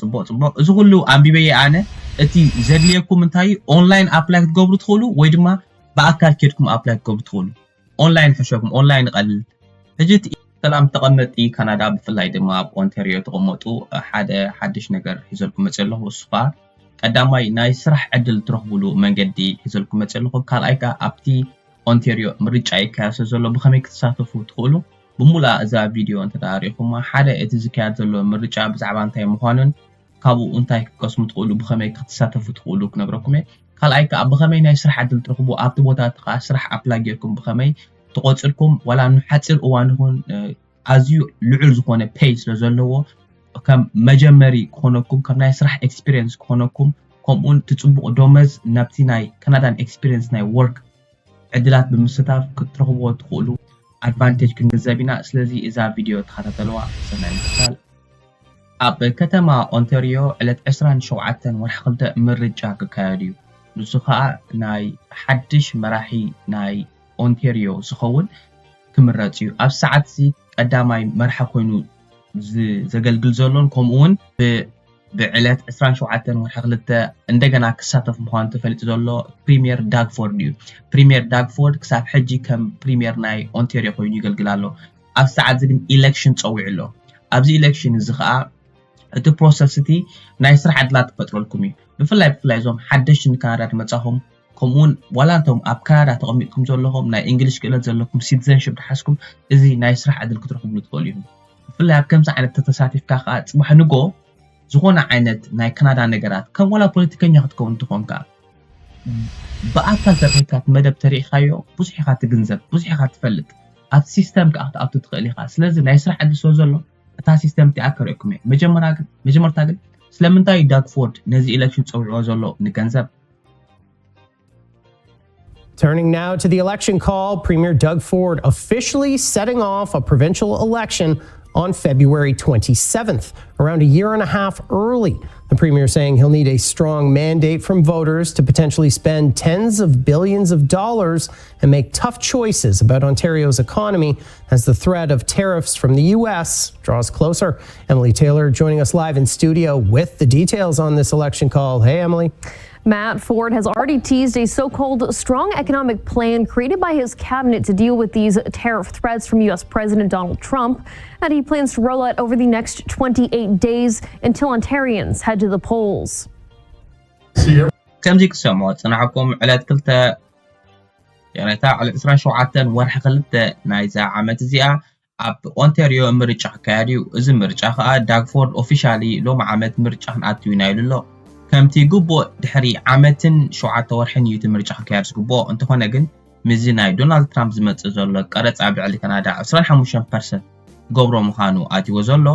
ጽቡቕ ጽቡቕ። እዚ ኩሉ ኣንቢበየ ኣነ። እቲ ዘድልየኩም እንታይ እዩ? ኦንላይን ኣፕላይ ክትገብሩ ትኽእሉ ወይ ድማ ብኣካል ኬድኩም ኣፕላይ ክትገብሩ ትኽእሉ። ኦንላይን ሕሸኩም፣ ኦንላይን ይቐልል። ሕጂ እቲ ሰላም ተቐመጥቲ ካናዳ፣ ብፍላይ ድማ ኣብ ኦንታሪዮ ተቐመጡ፣ ሓደ ሓድሽ ነገር ሒዘልኩም መጽእ ኣለኹ። እሱ ኸኣ ቀዳማይ ናይ ስራሕ ዕድል ትረኽቡሉ መንገዲ ሒዘልኩም መጽእ ኣለኹ። ካልኣይ ከኣ ኣብቲ ኦንታሪዮ ምርጫ ይካየድ ስለ ዘሎ ብኸመይ ክትሳተፉ ትኽእሉ ብሙሉኣ እዛ ቪድዮ እንተ ደኣ ርኢኹማ፣ ሓደ እቲ ዝካየድ ዘሎ ምርጫ ብዛዕባ እንታይ ምዃኑን ካብኡ እንታይ ክትቀስሙ ትኽእሉ፣ ብኸመይ ክትሳተፉ ትኽእሉ ክነግረኩም እየ። ካልኣይ ከኣ ብኸመይ ናይ ስራሕ ዕድል ትረኽቡ፣ ኣብቲ ቦታ እቲ ከኣ ስራሕ ኣፕላይ ጌርኩም ብኸመይ ተቖጺርኩም፣ ዋላ ንሓጺር እዋን ይኹን፣ እ፣ ኣዝዩ ልዑል ዝኾነ ፔይ ስለ ዘለዎ፣ ከም መጀመሪ ክኾነኩም፣ ከም ናይ ስራሕ ኤክስፒሪየንስ ክኾነኩም፣ ከምኡውን እቲ ጽቡቕ ደሞዝ ናብቲ ናይ ካናዳን ኤክስፒሪየንስ ናይ ወርክ ዕድላት ብምስታፍ ክትረኽብዎ ትኽእሉ ኣድቫንቴጅ ክንግንዘብ ኢና። ስለዚ እዛ ቪድዮ ተኸታተልዋ። ሰናይ ምክትታል። ኣብ ከተማ ኦንታሪዮ ዕለት ዕስራን ሸውዓተን ወርሒ ክልተ ምርጫ ክካየድ እዩ። ንሱ ኸኣ ናይ ሓድሽ መራሒ ናይ ኦንታሪዮ ዝኸውን ክምረጽ እዩ። ኣብ ሰዓት እዚ ቀዳማይ መራሒ ኮይኑ ዝ-፣ ዘገልግል ዘሎን ከምኡ እውን ብ-፣ ብዕለት ዕስራን ሸውዓተን ወርሒ ክልተ እንደገና ክሳተፍ ምዃኑ ተፈሊጡ ዘሎ ፕሪምየር ዳግ ፎርድ እዩ። ፕሪምየር ዳግ ፎርድ ክሳብ ሕጂ ከም ፕሪምየር ናይ ኦንታሪዮ ኮይኑ ይገልግል ኣሎ። ኣብ ሰዓት እዚ ግን ኢሌክሽን ጸዊዑ ኣሎ። ኣብዚ ኢሌክሽን እዚ ኸኣ እቲ ፕሮሰስ እቲ ናይ ስራሕ ዕድላት ክፈጥረልኩም እዩ። ብፍላይ ብፍላይ እዞም ሓደሽቲ ንካናዳ ዝመጻኹም፣ ከምኡውን ዋላ እንቶም ኣብ ካናዳ ተቐሚጥኩም ዘለኹም ናይ እንግሊሽ ክእለት ዘለኩም ሲቲዘንሽፕ ዝሓዝኩም፣ እዚ ናይ ስራሕ ዕድል ክትረኽብሉ ትኽእሉ ኢኹም። ብፍላይ ኣብ ከምዚ ዓይነት ተተሳቲፍካ ከኣ ጽባሕ ንጎ ዝኾነ ዓይነት ናይ ካናዳ ነገራት ከም ዋላ ፖለቲከኛ ክትከውን ትኾን ከኣ ብኣካል ተረኺብካ እቲ መደብ ተሪኢኻዮ ብዙሕ ኢኻ ትግንዘብ፣ ብዙሕ ኢኻ ትፈልጥ፣ ኣብቲ ሲስተም ከኣ ክትኣቱ ትኽእል ኢኻ። ስለዚ ናይ ስራሕ ዕድል ስለ ዘሎ እታ ሲስተም እቲኣ ከርእየኩም እየ። መጀመርያ ግን መጀመርታ ግን ስለምንታይ ዳግ ፎርድ ነዚ ኢሌክሽን ጸዊዕዎ ዘሎ ንገንዘብ። Turning now to the election call, Premier Doug Ford officially setting off a provincial election on February twenty-seventh, around a year and a half early. The premier saying he'll need a strong mandate from voters to potentially spend tens of billions of dollars and make tough choices about Ontario's economy as the threat of tariffs from the U S draws closer. Emily Taylor joining us live in studio with the details on this election call. Hey, Emily. Matt Ford has already teased a so called strong economic plan created by his cabinet to deal with these tariff threats from U S President Donald Trump that he plans to roll out over the next twenty-eight days until Ontarians head to the polls. ከምዚ ክትሰምዑ ዝጸናሕኩም ዕለት ክልተ፣ ይቕሬታ፣ ዕለት ዕስራን ሸውዓተን ወርሒ ክልተ ናይዛ ዓመት እዚኣ ኣብ ኦንታሪዮ ምርጫ ክካየድ እዩ። እዚ ምርጫ ከኣ ዳግ ፎርድ ኦፊሻሊ ሎሚ ዓመት ምርጫ ክንኣቱ ኢና ኢሉ ኣሎ። ከምቲ ግቡእ ድሕሪ ዓመትን ሸውዓተ ወርሕን እዩ እቲ ምርጫ ክካየድ ዝግብኦ። እንተኾነ ግን ምስዚ ናይ ዶናልድ ትራምፕ ዝመጽእ ዘሎ ቀረጽ ኣብ ልዕሊ ካናዳ ዕስራን ሓሙሽተን ፐርሰንት ክገብሮ ምዃኑ ኣትይዎ ዘሎ።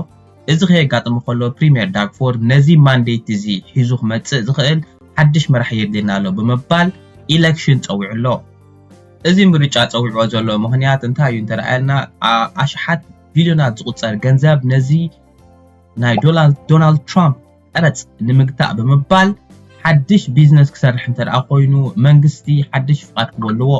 እዚ ከየጋጥሞ ከሎ ፕሪምየር ዳግ ፎርድ ነዚ ማንዴት እዚ ሒዙ ክመጽእ ዝኽእል ሓድሽ መራሒ የድልየና ኣሎ ብምባል ኢለክሽን ጸዊዑ ኣሎ። እዚ ምርጫ ጸዊዕዎ ዘሎ ምኽንያት እንታይ እዩ እንተረኣየልና፣ ኣሽሓት ቢልዮናት ዝቑጸር ገንዘብ ነዚ ናይ ዶናልድ ትራምፕ ቀረጽ ንምግታእ ብምባል ሓድሽ ቢዝነስ ክሰርሕ እንተ ደኣ ኮይኑ መንግስቲ ሓድሽ ፍቓድ ክቦ ኣለዎ።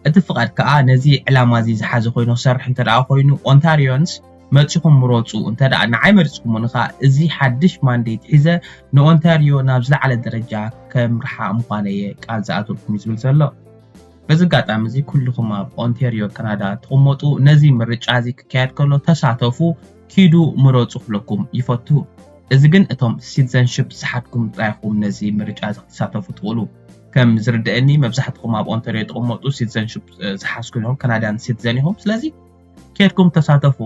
እቲ ፍቓድ ከኣ ነዚ ዕላማ እዚ ዝሓዘ ኮይኑ ክሰርሕ እንተ ደኣ ኮይኑ ኦንታሪዮንስ መጺኹም ምረጹ፣ እንተ ደኣ ንዓይ መሪጽኩምኒ ከኣ እዚ ሓድሽ ማንዴት ሒዘ ንኦንታሪዮ ናብ ዝለዓለ ደረጃ ከምርሓ ምዃነ እየ ቃል ዝኣትወልኩም እዩ ዝብል ዘሎ። በዚ ኣጋጣሚ እዚ ኩልኹም ኣብ ኦንታሪዮ ካናዳ ትቕመጡ ነዚ ምርጫ እዚ ክካየድ ከሎ ተሳተፉ፣ ኪዱ ምረጹ ክብለኩም ይፈቱ። እዚ ግን እቶም ሲቲዘንሽፕ ዝሓትኩም ጥራይ ኢኹም ነዚ ምርጫ እዚ ክትሳተፉ ትኽእሉ። ከም ዝርድአኒ መብዛሕትኹም ኣብ ኦንታሪዮ ትቕመጡ ሲቲዘንሽፕ ዝሓዝኩም ኢኹም፣ ካናዳን ሲቲዘን ኢኹም። ስለዚ ኬድኩም ተሳተፉ።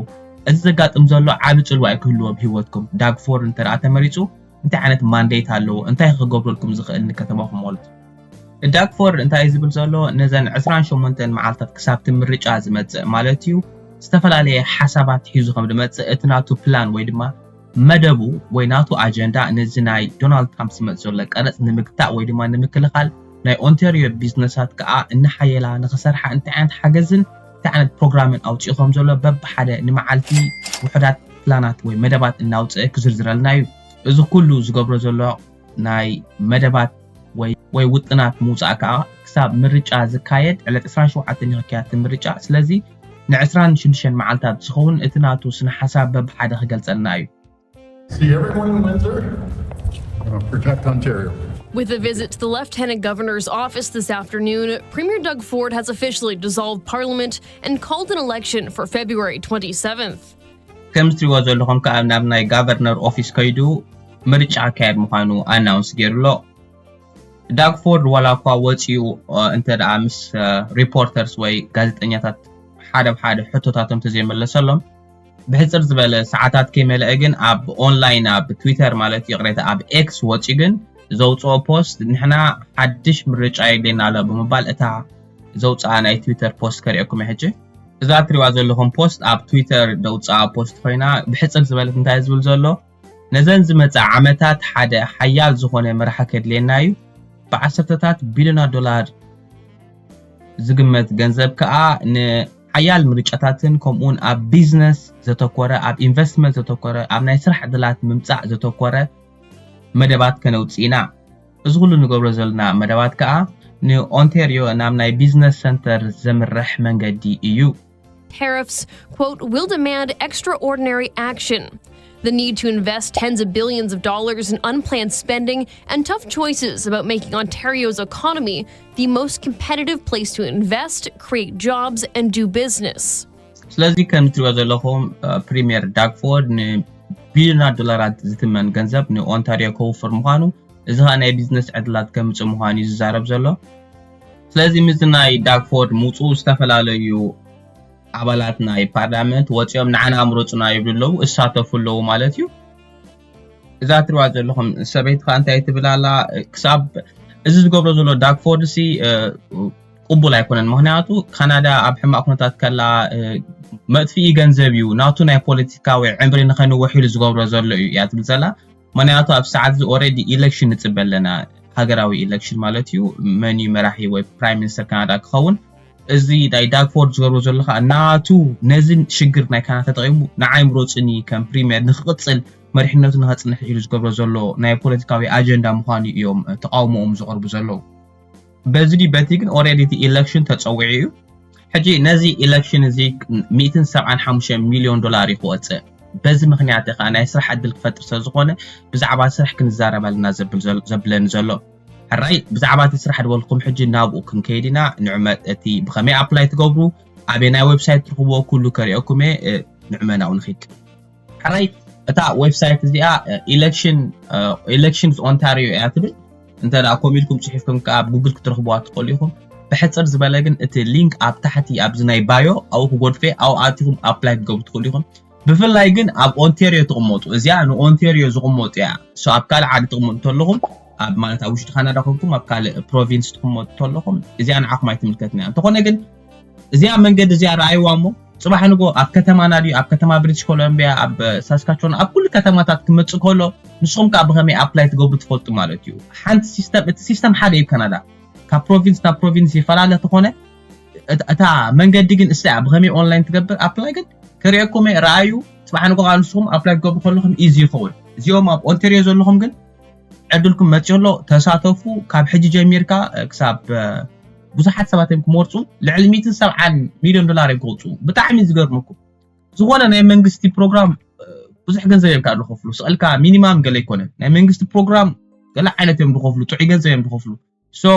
እዚ ዘጋጥም ዘሎ ዓቢ ጽልዋ እዩ ክህልዎ ኣብ ህይወትኩም። ዳግ ፎርድ እንተ ደኣ ተመሪጹ እንታይ ዓይነት ማንዴት ኣለዎ፣ እንታይ ክገብረልኩም ዝኽእል ንከተማኹም ማለት እዩ። ዳግ ፎርድ እንታይ እዩ ዝብል ዘሎ፣ ነዘን ዕስራን ሸሞንተን መዓልታት ክሳብ እቲ ምርጫ ዝመጽእ ማለት እዩ ዝተፈላለየ ሓሳባት ሒዙ ከም ዝመጽእ እቲ ናቱ ፕላን ወይ ድማ መደቡ ወይ ናቱ ኣጀንዳ ነዚ ናይ ዶናልድ ትራምፕ ዝመጽእ ዘሎ ቀረጽ ንምግታእ ወይ ድማ ንምክልኻል ናይ ኦንታሪዮ ቢዝነሳት ከኣ እናሓየላ ንኽሰርሓ እንታይ ዓይነት ሓገዝን እንታይ ዓይነት ፕሮግራምን ኣውፂኡ ከም ዘሎ በብሓደ ንመዓልቲ ውሑዳት ፕላናት ወይ መደባት እናውፅአ ክዝርዝረልና እዩ። እዚ ኩሉ ዝገብሮ ዘሎ ናይ መደባት ወይ ውጥናት ምውፃእ ከዓ ክሳብ ምርጫ ዝካየድ ዕለት ዕስራን ሸውዓተን እዩ ክካየድ እቲ ምርጫ። ስለዚ ንዕስራን ሽዱሽተን መዓልታት ዝኸውን እቲ ናቱ ስነ ሓሳብ በብሓደ ክገልፀልና እዩ። See everyone in Windsor. Uh, protect Ontario. With a visit to the Lieutenant Governor's office this afternoon, Premier Doug Ford has officially dissolved Parliament and called an election for February twenty-seventh. ከም እትሪእዎ ዘለኹም ከዓ ናብ ናይ ጋቨርነር ኦፊስ ከይዱ ምርጫ ኣካየድ ምዃኑ ኣናውንስ ገይሩ ኣሎ። ዳግ ፎርድ ዋላ እኳ ወፂኡ እንተ ደኣ ምስ ሪፖርተርስ ወይ ጋዜጠኛታት ሓደ ብሓደ ሕቶታቶም ተዘይመለሰሎም፣ ብሕፅር ዝበለ ሰዓታት ከይመለአ ግን ኣብ ኦንላይን ኣብ ትዊተር ማለት ይቕሬታ ኣብ ኤክስ ወፂኡ ግን ዘውፅኦ ፖስት ንሕና ሓድሽ ምርጫ የድልየና ኣሎ ብምባል እታ ዘውፅኣ ናይ ትዊተር ፖስት ከሪኦኩም ሕጂ። እዛ እትሪዋ ዘለኹም ፖስት ኣብ ትዊተር ዘውፅኣ ፖስት ኮይና ብሕፅር ዝበለት እንታይ ዝብል ዘሎ ነዘን ዝመፃ ዓመታት ሓደ ሓያል ዝኾነ መራሒ ከድልየና እዩ። ብዓሰርተታት ቢልዮናት ዶላር ዝግመት ገንዘብ ከዓ ንሓያል ምርጫታትን ከምኡውን ኣብ ቢዝነስ ዘተኮረ ኣብ ኢንቨስትመንት ዘተኮረ ኣብ ናይ ስራሕ ዕድላት ምምፃእ ዘተኮረ መደባት ከነውፅእ ኢና። እዚ ኩሉ ንገብሮ ዘለና መደባት ከዓ ንኦንቴርዮ ናብ ናይ ቢዝነስ ሰንተር ዘምርሕ መንገዲ እዩ። Tariffs, quote, will demand extraordinary action. The need to invest tens of billions of dollars in unplanned spending and tough choices about making Ontario's economy the most competitive place to invest, create jobs, and do business. ስለዚ ከም እትሪእዎ ዘለኹም ፕሪምየር ዳግ ፎርድ ንቢልዮናት ዶላራት ዝትመን ገንዘብ ንኦንታሪዮ ከውፍር ምዃኑ፣ እዚ ከዓ ናይ ቢዝነስ ዕድላት ከምፅእ ምዃኑ እዩ ዝዛረብ ዘሎ። ስለዚ ምስዚ ናይ ዳግ ፎርድ ምውፅኡ ዝተፈላለዩ ኣባላት ናይ ፓርላመንት ወፂኦም ንዓና ምረፁና ይብሉ ኣለዉ፣ እሳተፉ ኣለዉ ማለት እዩ። እዛ እትሪእዋ ዘለኹም ሰበይቲ ከዓ እንታይ ትብል ኣላ? ክሳብ እዚ ዝገብሮ ዘሎ ዳግ ፎርድ ሲ ቅቡል ኣይኮነን። ምክንያቱ ካናዳ ኣብ ሕማቅ ኩነታት ከላ መጥፍኢ ገንዘብ እዩ፣ ናቱ ናይ ፖለቲካዊ ዕምሪ ንኸንውሕ ኢሉ ዝገብሮ ዘሎ እዩ እያ ትብል ዘላ። ምክንያቱ ኣብ ሰዓት እዚ ኦረዲ ኢለክሽን ንፅበ ኣለና፣ ሃገራዊ ኢለክሽን ማለት እዩ። መን እዩ መራሒ ወይ ፕራይም ሚኒስተር ካናዳ ክኸውን? እዚ ናይ ዳግ ፎርድ ዝገብሮ ዘሎ ከዓ ናቱ ነዚ ሽግር ናይ ካናዳ ተጠቂሙ ንዓይ ምረፁኒ ከም ፕሪምየር ንክቅፅል መሪሕነቱ ንኸፅንሕ ኢሉ ዝገብሮ ዘሎ ናይ ፖለቲካዊ ኣጀንዳ ምዃኑ እዮም ተቃውሞኦም ዘቕርቡ ዘለዉ። በዚ ድዩ በቲ ግን ኦረዲ እቲ ኢለክሽን ተፀዊዑ እዩ። ሕጂ ነዚ ኢለክሽን እዚ ሚእትን ሰብዓን ሓሙሽተ ሚልዮን ዶላር እዩ ክወፅእ። በዚ ምክንያት ከዓ ናይ ስራሕ ዕድል ክፈጥር ስለዝኾነ ብዛዕባ ስራሕ ክንዛረብ ኣለና ዘብል ዘል- ዘብለኒ ዘሎ። ሕራይ ብዛዕባ እቲ ስራሕ ድበልኩም ሕጂ ናብኡ ክንከይድ ኢና። ንዕመት እቲ ብኸመይ ኣፕላይ ትገብሩ፣ ኣበናይ ዌብሳይት ትርኽብዎ ኩሉ ከሪኦኩም እየ። ንዕመ ናብኡ ንኺድ። ሕራይ እታ ዌብሳይት እዚኣ ኢለክሽን ኢለክሽንስ ኦንታሪዮ እያ ትብል። እንተ ደኣ ኮም ኢልኩም ፅሒፍኩም ከዓ ኣብ ጉግል ክትረኽብዋ ትኽእሉ ኢኹም። ብሕፅር ዝበለ ግን እቲ ሊንክ ኣብ ታሕቲ ኣብዚ ናይ ባዮ ኣብኡ ክጎድፈ ኣብኡ ኣቲኹም ኣፕላይ ክትገብሩ ትኽእሉ ኢኹም። ብፍላይ ግን ኣብ ኦንቴርዮ ትቕመጡ እዚኣ ንኦንቴርዮ ዝቕመጡ እያ። So ኣብ ካልእ ዓዲ ትቕመጡ ተለኹም ኣብ ማለት ኣብ ውሽጢ ካናዳ ኮንኩም ኣብ ካልእ ፕሮቪንስ ትቕመጡ ተለኹም እዚኣ ንዓኹም ኣይትምልከትን እያ። እንተኾነ ግን እዚኣ መንገዲ እዚኣ ረኣይዋ እሞ ፅባሕ ንጎ ኣብ ከተማና ድዩ ኣብ ከተማ ብሪቲሽ ኮሎምቢያ ኣብ ሳስካቾን ኣብ ኩሉ ከተማታት ክመፅእ ከሎ ንስኹም ከዓ ብኸመይ ኣፕላይ ትገብሩ ትፈልጡ ማለት እዩ። ሓንቲ ሲስተም እቲ ሲስተም ሓደ እዩ ካናዳ ካብ ፕሮቪንስ ናብ ፕሮቪንስ ይፈላለ ተኾነ እታ መንገዲ ግን እሳ እያ ብኸመይ ኦንላይን ትገብር ኣፕላይ ግን ከሪአኩም እየ ረኣዩ። ፅባሕ ንጎ ከዓ ንስኹም ኣፕላይ ክገብሩ ከለኹም ኢዚ ይኸውን። እዚኦም ኣብ ኦንቴርዮ ዘለኹም ግን ዕድልኩም መፂኡ ኣሎ። ተሳተፉ። ካብ ሕጂ ጀሚርካ ክሳብ ብዙሓት ሰባት እዮም ክመርፁ። ልዕሊ ሚእትን ሰብዓን ሚልዮን ዶላር እዮም ክወፁ። ብጣዕሚ ዝገርመኩም ዝኾነ ናይ መንግስቲ ፕሮግራም ብዙሕ ገንዘብ እዮም ከዓ ዝኸፍሉ። ስቕልካ ሚኒማም ገለ ኣይኮነን። ናይ መንግስቲ ፕሮግራም ገለ ዓይነት እዮም ዝኸፍሉ፣ ጥዑይ ገንዘብ እዮም ዝኸፍሉ። So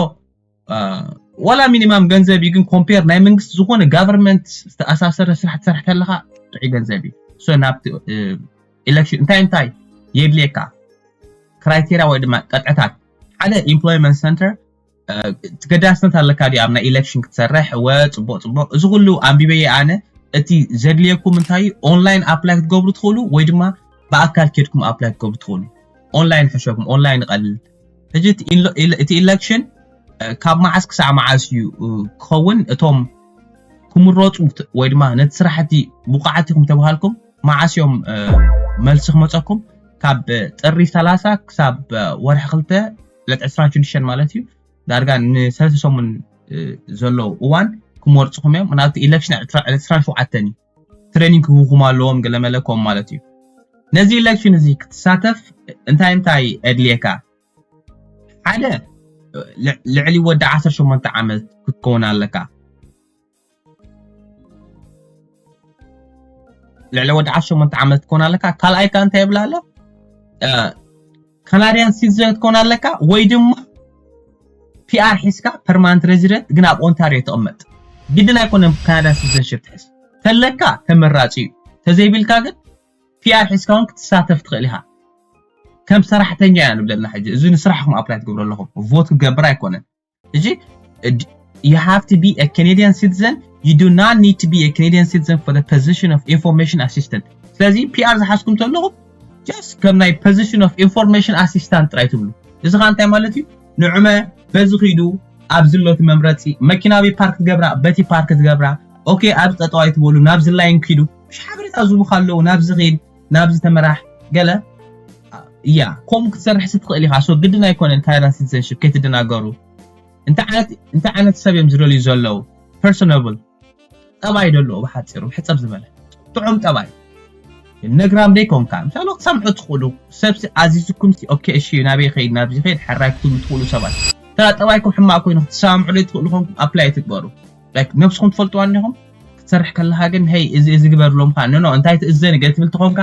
ዋላ ሚኒማም ገንዘብ እዩ፣ ግን ኮምፔር ናይ መንግስቲ ዝኾነ ጋቨርንመንት ዝተኣሳሰረ ስራሕ ትሰርሕ ከለኻ ጥዑይ ገንዘብ እዩ። So ናብቲ ኢለክሽን እንታይ እንታይ የድልየካ ክራይቴሪያ ወይ ድማ ቀጥዕታት ሓደ ኢምፕሎይመንት ሰንተር ተገዳስነት ኣለካ ድዩ ኣብ ናይ ኢለክሽን ክትሰርሕ? እወ፣ ፅቡቅ ፅቡቅ። እዚ ኩሉ ኣንቢበየ ኣነ። እቲ ዘድልየኩም እንታይ እዩ? ኦንላይን ኣፕላይ ክትገብሩ ትኽእሉ ወይ ድማ ብኣካል ኬድኩም ኣፕላይ ክትገብሩ ትኽእሉ። ኦንላይን ሕሸኩም፣ ኦንላይን ይቐልል። ሕጂ እቲ ኢለ- ኢለ- እቲ ኢለክሽን እ፣ ካብ መዓስ ክሳዕ መዓስ እዩ እ፣ ክኸውን? እቶም ክምረፁ ት- ወይ ድማ ነቲ ስራሕቲ ብቑዓት ኢኹም ተባሃልኩም መዓስ እዮም እ፣ መልሲ ክመፀኩም? ካብ እ፣ ጥሪ ሰላሳ ክሳብ እ፣ ወርሒ ክልተ ዕለት ዕስራን ሽዱሽተን ማለት እዩ። ዳርጋ ንሰለስተ ሰሙን እ፣ ዘሎ እዋን ክመርፅኹም እዮም። ናብቲ ኢለክሽን ዕለት ዕስራን ሸውዓተን እዩ። ትሬኒንግ ክህቡኹም ኣለዎም ገለመለ ከም ማለት እዩ። ነዚ ኢለክሽን እዚ ክትሳተፍ እንታይ እንታይ ኣድልየካ? ሓደ ልዕ- ልዕሊ ወዲ ዓሰርተ ሸሞንተ ዓመት ክትከውን ኣለካ። ልዕሊ ወዲ ዓሰርተ ሸሞንተ ዓመት ክትከውን ኣለካ። ካልኣይ ከ እንታይ ይብል ኣሎ? ካናድያን ሲቲዘን ክትኮን ኣለካ ወይ ድማ ፒኣር ሒዝካ ፐርማነንት ሬዚደንት ግን ኣብ ኦንታሪዮ ትቕመጥ። ግድን ኣይኮነን ካናዳን ሲቲዘንሽፕ ትሕዝ። ተለካ ተመራፂ እዩ። ተዘይብልካ ግን ፒኣር ሒዝካ እውን ክትሳተፍ ትኽእል ኢኻ። ከም ሰራሕተኛ እያ ንብለልና ሕጂ። እዚ ንስራሕኩም ኣፕላይ ትገብሩ ኣለኹም። ቮት ክገብር ኣይኮነን። ሕጂ you have to be a Canadian citizen. You do not need to be a Canadian citizen for the position of information assistant. ስለዚ ፒኣር ዝሓዝኩም ተለኹም just ከም ናይ position of information assistant ጥራይ ትብሉ። እዚ ኸ እንታይ ማለት እዩ? ንዑመ በዚ ኺዱ ኣብዚ ሎቲ መምረፂ መኪና በይ ፓርክ ትገብራ በቲ ፓርክ ትገብራ ኦኬ ኣብዚ ጠጠዋይ ትበሉ ናብዚ ላይን ኪዱ ምሽ ሓበሬታ ዝቡኻ ኣለዉ ናብዚ ኺድ ናብዚ ተመራሕ ገለ እያ ከምኡ ክትሰርሕ ስትኽእል ኢኻ ሶ ግድን ኣይኮነን ካናዳን ሲቲዘንሽፕ ከይትደናገሩ እንታይ ዓይነት ሰብ እዮም ዝደልዩ ዘለዉ personable ጠባይ ደለዎ ብሓፂሩ ሕፀብ ዝበለ ጥዑም ጠባይ ነግራም ደይኮንካ ምሳሉ ክትሰምዑ ትኽእሉ ሰብሲ ኣዚዝኩም ኦኬ እሺ ናበይ ኸይድ ናብዚ ኸይድ ሕራይ ክትብሉ ትኽእሉ ሰባት ተራ ጠባይኩም ሕማቅ ኮይኑ ክትሰማምዑ ደይ ትኽእሉ ኮንኩም ኣፕላይ ትግበሩ ነብስኹም ትፈልጥዋ እኒኹም ክትሰርሕ ከለኻ ግን ሄይ እዚ እዚ ግበርሎም ካ ኖ እንታይ ትእዘኒ ገ ትብል ትኾንካ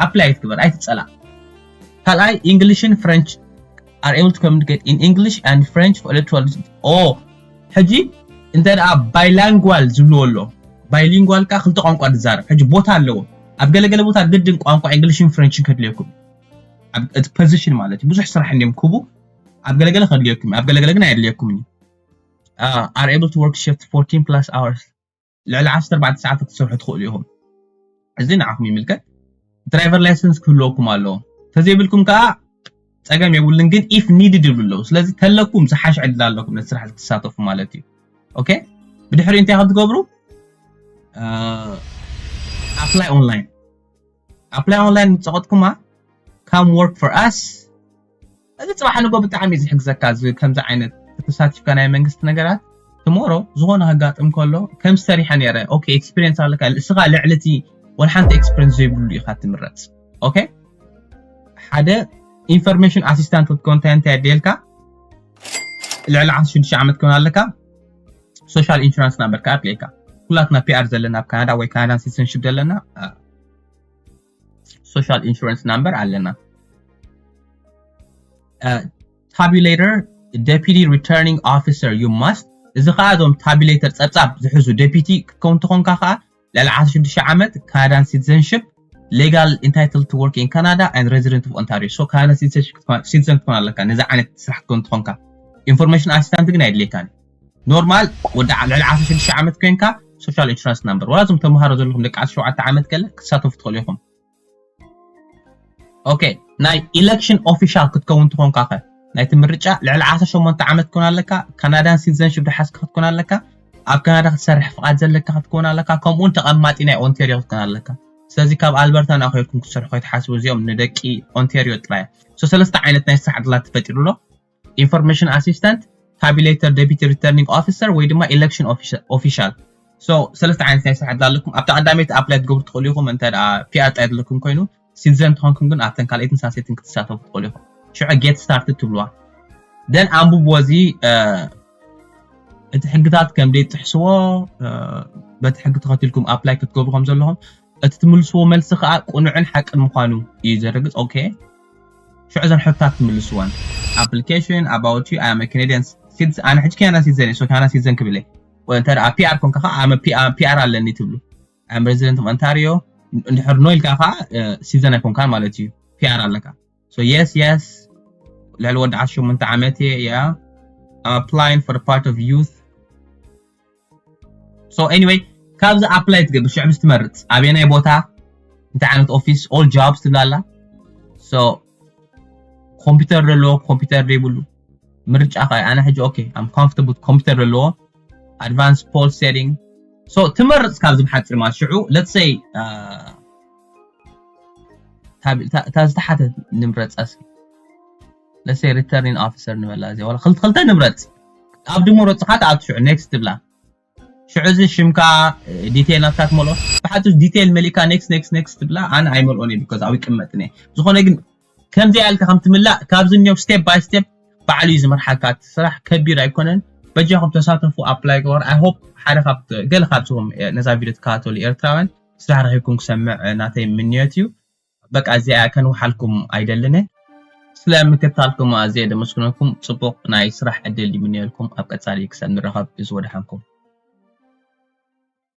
ኣፕላይ ትግበር ኣይትፀላእ ካልኣይ English and French are able to communicate in English and French for electoral ኦ ሕጂ እንተ ደኣ bilingual ዝብልዎ ኣሎ bilingual ካ ክልተ ቋንቋ ዝዛረብ ሕጂ ቦታ ኣለዎ ኣብ ገለገለ ቦታ ግድን ቋንቋ English and French ከድልየኩም እቲ position ማለት እዩ ብዙሕ ስራሕ እንዲም ክቡ ኣብ ገለገለ ከድልየኩም ኣብ ገለገለ ግን ኣየድልየኩም እዩ are able to work shift fourteen plus hours ልዕሊ ዓሰርተ ኣርባዕተ ሰዓታት ክትሰርሑ ትኽእሉ ኢኹም። እዚ ንዓኹም ይምልከት። ድራይቨር ላይሰንስ ክህልወኩም ኣለዎ። ተዘይብልኩም ከዓ ፀገም የብሉን ግን if needed ይብሉ ኣለዉ። ስለዚ ተለኩም ዝሓሽ ዕድል ኣለኩም ነቲ ስራሕ ክትሳተፉ ማለት እዩ። ኦኬ ብድሕሪኡ እንታይ ከም ትገብሩ apply online apply online ምስ ፀቐጥኩማ come work for us እዚ ፅባሕ ንጎ ብጣዕሚ እዩ ዝሕግዘካ እዚ ከምዚ ዓይነት ተሳቲፍካ ናይ መንግስቲ ነገራት ትሞሮ ዝኾነ ከጋጥም ከሎ ከም ሰሪሐ ነረ ኦኬ ኤክስፒሪየንስ ኣለካ እስኻ ልዕሊ እቲ ወላ ሓንቲ ኤክስፒሪየንስ ዘይብሉ ኢኻ ትምረፅ ኦኬ ሓደ information assistant ክትኮን እንታይ እንታይ ኣድልየልካ ልዕሊ ዓሰርተ ሽዱሽተ ዓመት ክኾን ኣለካ social insurance number ከዓ ኣድልየካ ኩላትና ፒኣር ዘለና ኣብ ካናዳ ወይ ካናዳን citizenship ዘለና social insurance number ኣለና tabulator deputy returning officer you must እዚ ከዓ እዞም tabulator ፀብፃብ ዝሕዙ deputy ክትከውን ተኾንካ ከዓ ልዕሊ ዓሰርተ ሽዱሽተ ዓመት ካናዳን citizenship legal entitled to work in Canada and resident of Ontario so ካናዳን citizenship citizen ክትኮን ኣለካ ነዚ ዓይነት ስራሕ ክትከውን ተኾንካ information assistant ግን ኣይድልየካን normal ወዲ ልዕሊ ዓሰርተ ሽዱሽተ ዓመት ኮይንካ social insurance number ወላ እዞም ተምሃሮ ዘለኹም ደቂ ዓሰርተ ሸውዓተ ዓመት ገለ ክትሳተፉ ትኽእሉ ኢኹም ኦኬ ናይ election official ክትከውን ትኾንካ ኸ ናይቲ ምርጫ ልዕሊ ዓሰርተ ሸሞንተ ዓመት ክትኮን ኣለካ ካናዳን citizenship ዝሓዝካ ክትኮን ኣለካ ኣብ ካናዳ ክትሰርሕ ፍቓድ ዘለካ ክትኮን ኣለካ ከምኡውን ተቐማጢ ናይ ኦንቴሪዮ ክትኮን ኣለካ ስለዚ ካብ ኣልበርታ ናኸይድኩም ክትሰርሑ ከይትሓስቡ እዚኦም ንደቂ ኦንቴሪዮ ጥራይ so ሰለስተ ዓይነት ናይ ስራሕ ዕድላት ተፈጢሩ ኣሎ information assistant tabulator deputy returning officer ወይ ድማ election official so ሰለስተ ዓይነት ናይ ስራሕ ዕድል ኣለኩም ኣብታ ቀዳመይቲ apply ትገብሩ ትኽእሉ ኢኹም እንተ ፒኣር ጣይ ዘለኩም ኮይኑ citizen ትኾንኩም ግን ኣብተን ካልኣይትን ሳልሰይትን ክትሳተፉ ትኽእሉ ኢኹም ሽዑ get started ትብልዋ then ኣንብብዎ እዚ እቲ ሕግታት ከም ደይ ጥሕስዎ በቲ ሕጊ ተኸቲልኩም apply ክትገብሩ ከም ዘለኹም እቲ ትምልስዎ መልሲ ከዓ ቅኑዕን ሓቅን ምዃኑ እዩ ዘረግፅ okay ሽዑ እዘን ሕቶታት ትምልስወን application about you I am a Canadian citizen ኣነ ሕጂ ካናዳ citizen እየ ካናዳ citizen ክብል እየ እንተ ፒኣር ኮንካ ከዓ ኣመ ፒኣር ኣለኒ ትብሉ I am resident of Ontario እንድሕር no ኢልካ ከዓ citizen ኣይኮንካን ማለት እዩ ፒኣር ኣለካ so yes yes ልዕሊ ወዲ ዓሰርተ ሸሞንተ ዓመት እየ yeah I'm applying for the part of youth so anyway ካብዚ apply ትገብር ሽዕብስ ትመርፅ ኣበየናይ ቦታ እንታይ ዓይነት office all jobs ትብላላ so ኮምፒውተር ዘለዎ ኮምፒውተር ዘይብሉ ምርጫ ኸ ኣነ ሕጂ okay I'm comfortable ኮምፒውተር ዘለዎ advanced poll setting so ትመርፅ ካብዚ ብሓፂር ማለት ሽዑ let's say እታ ዝተሓተ ንምረፃ እስኪ let's say returning officer ንበላ እዚ ወላ ክልተ ክልተ ንምረፅ ኣብ ድሞ ረፅኻ ተኣቱ ሽዑ next ትብላ ሽዑ እዚ ሽምካ detail ናትካ ትመልኦ ብሓቱ detail መሊእካ next next next ትብላ ኣነ ኣይመልኦን እየ because ኣብኡ ይቅመጥን እየ ዝኾነ ግን ከምዚ ያልካ ከም ትምላእ ካብዚ እኒኦም step by step ባዕሉ እዩ ዝመርሓካ እቲ ስራሕ ከቢድ ኣይኮነን በጃኹም ተሳተፉ apply ግበሩ I hope ሓደ ካብ ገለ ካብዚኹም ነዛ ቪድዮ ትከታተሉ ኤርትራውያን ስራሕ ረኺብኩም ክሰምዕ ናተይ ምንዮት እዩ በቃ እዚኣ ከንውሓልኩም ኣይደልን። ስለ ምክታልኩም ኣዝየ ደመስግነኩም። ጽቡቕ ናይ ስራሕ ዕድል ይምነየልኩም። ኣብ ቀጻሊ ክሳብ ንራኸብ፣ እዚ ወደሓንኩም።